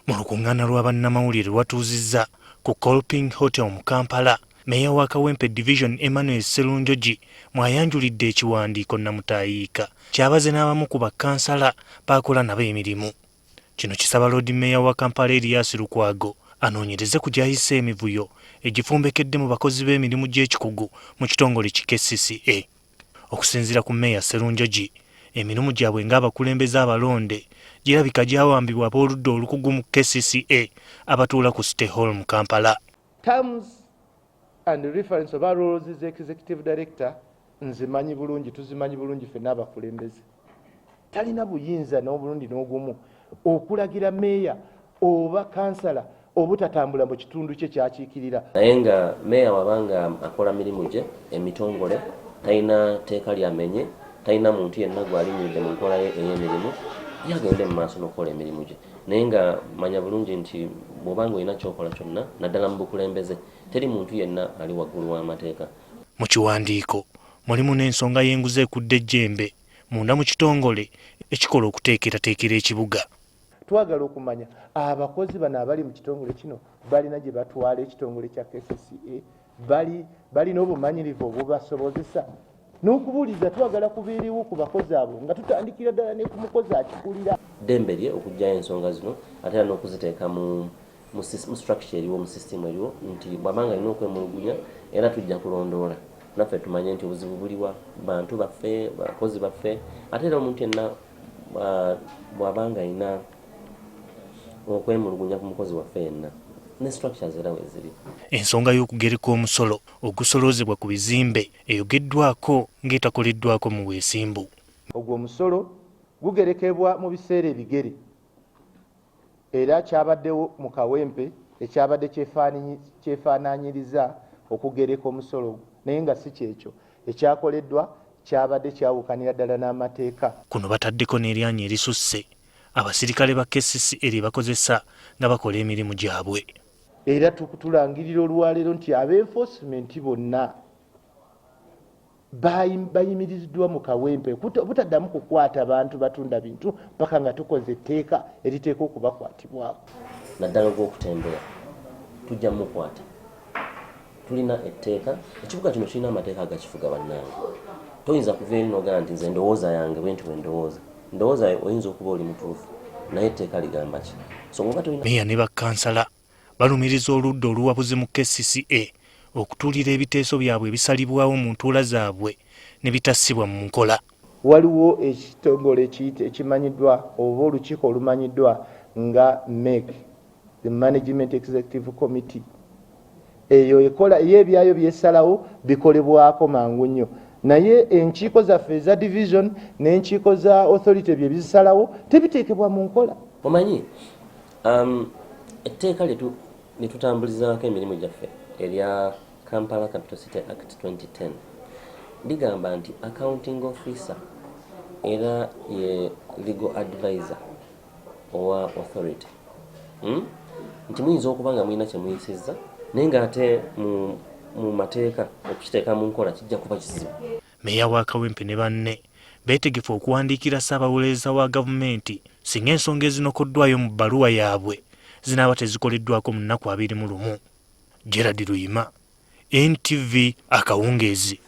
Mu lukuŋŋaana lwa bannamawulire lwatuuzizza ku Colping Hotel mu Kampala, meeya wa Kawempe Division Emmanuel Sserunjogi mw'ayanjulidde ekiwandiiko nnamutaayiika ky'abaze n'abamu ku bakkansala b'akola nabo emirimu. Kino kisaba Loodi Meeya wa Kampala Erias Lukwago anoonyereze ku gy'ayise emivuyo egifumbekedde mu bakozi b'emirimu gy'ekikugu mu kitongole ki KCCA. Okusinziira ku Meeya Sserunjogi, emirimu gyabwe ng'abakulembeze abalonde girabika gyawambibwa ab'oludda olukugu mu KCCA abatuula ku City Hall mu Kampala. Terms and reference oba roles z'executive director nzimanyi bulungi, tuzimanyi bulungi ffenna abakulembeze. Talina buyinza n'obulundi n'ogumu okulagira meeya oba kansala obutatambula mu kitundu kye kyakiikirira. Naye nga meeya wabanga akola mirimu gye emitongole, talina tteeka lyamenye, talina muntu yenna gw'alinyiridde mu nkola ye ey'emirimu, ye agende mu maaso n'okukola emirimu gye. Naye nga manya bulungi nti bw'oba ng'olina ky'okola kyonna naddala mu bukulembeze, teri muntu yenna ali waggulu w'amateeka. Mu kiwandiiko mulimu n'ensonga y'enguzi ekudde ejjembe munda mu kitongole ekikola okuteekerateekera ekibuga. Twagala okumanya abakozi bano abali mu kitongole kino balina gye batwala ekitongole kya KCCA, bali balina obumanyirivu obubasobozesa n'okubuuliriza. Twagala kubeerewo ku bakozi abo nga tutandikira ddala ne ku mukozi akikulira. Ddembe lye okuggyayo ensonga zino ate era n'okuziteeka mu mu structure eriwo, mu system eriwo, nti bw'aba nga alina okwemulugunya era tujja kulondoola naffe tumanye nti obuzibu buliwa bantu baffe, bakozi baffe. Ate era omuntu yenna bw'aba nga alina okwemulugunya ku mukozi waffe yenna, ne structures era weziri. Ensonga y'okugereka omusolo ogusoloozebwa ku bizimbe eyogeddwako ng'etakoleddwako mu bwesimbu. Ogwo omusolo gugerekebwa mu biseera ebigere era kyabaddewo mu Kawempe ekyabadde kyefaanaanyiriza okugereka omusolo ogwo naye nga si kyekyo ekyakoleddwa, kyabadde kyawukanira ddala n'amateeka. Kuno bataddeko n'eryanyi erisusse abasirikale ba KCCA lye bakozesa nga bakola emirimu gyabwe. Era tulangirira olwaleero nti ab'enforcement bonna bayimiriziddwa mu Kawempe obutaddamu kukwata bantu batunda bintu paka nga tukoze etteeka eriteeka okubakwatibwako. Naddala ogw'okutembeya tujja mukwata. Tulina etteeka, ekibuga kino kirina amateeka agakifuga bannange. Toyinza kuva eri n'ogamba nti nze ndowooza yange bwenti bwe ndowooza. Ndowooza yo oyinza okuba oli mutuufu, naye etteeka ligamba ki? So bw'oba tolina. Meeya ne bakkansala balumiriza oludda oluwabuzi mu KCCA okutuulira ebiteeso byabwe ebisalibwawo mu ntuula zaabwe ne bitassibwa mu nkola. Waliwo ekitongole ekimanyiddwa oba olukiiko olumanyiddwa nga MEC, the Management Executive Committee. Eyo ekola eyo ebyayo byesalawo bikolebwako mangu nnyo, naye enkiiko zaffe eza division n'enkiiko za authority bye bizisalawo tebiteekebwa mu nkola. Omanyi etteeka lyetutambulizaako emirimu gyaffe erya Kampala Capital City Act 2010 ligamba nti accounting officer era ye legal advisor owa authority, Nti muyinza okuba nga mulina kyemuyisizza naye ng'ate mu mateeka okukiteeka mu nkola kijja kuba kizibu. Meeya wa Kawempe ne banne beetegefu okuwandiikira Ssaabawolereza wa gavumenti singa ensonga ezinokoddwayo mu bbaluwa yaabwe zinaaba tezikoleddwako mu nnaku 21. Gerald Luyima, NTV akawungeezi.